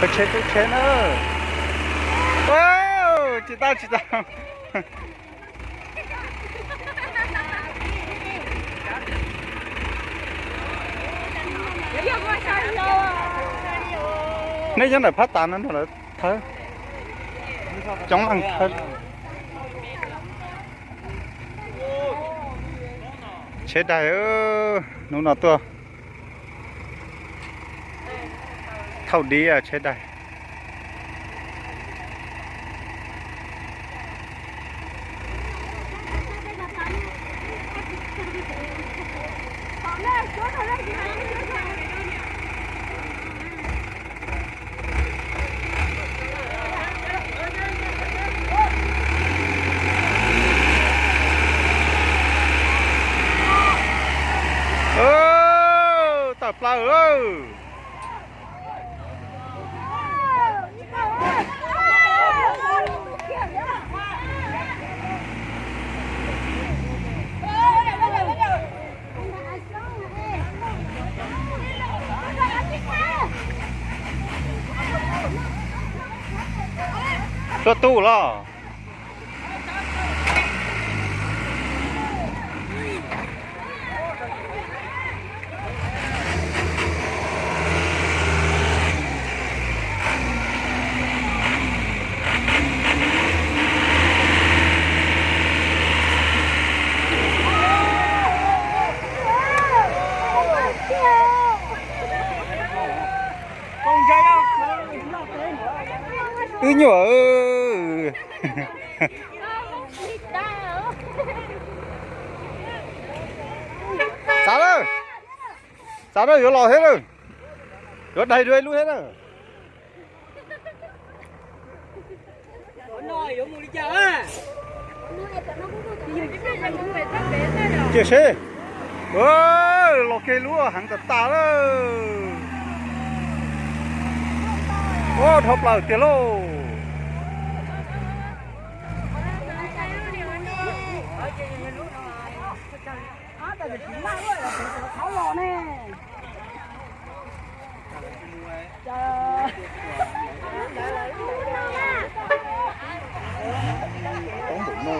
Koj tsheb tub tsheb na. Tsis tau tsis tau. Nej nyob ntawm phab tas no nrog lawv thawb. Coob leej thawb. Tsheb daig, hnub no tuaj thauj dib tsheb daig. Tawm plaws lawm. Tuaj tu los. Wb nyuam. Txav lawm, txav lawm, yuav los thiab lawm, yuav daig dua ib lub thiab na. Cia seb. Los kiag lub heev tas tas lawm. Ua dhau plaws tiag lauj. Toob npaum no.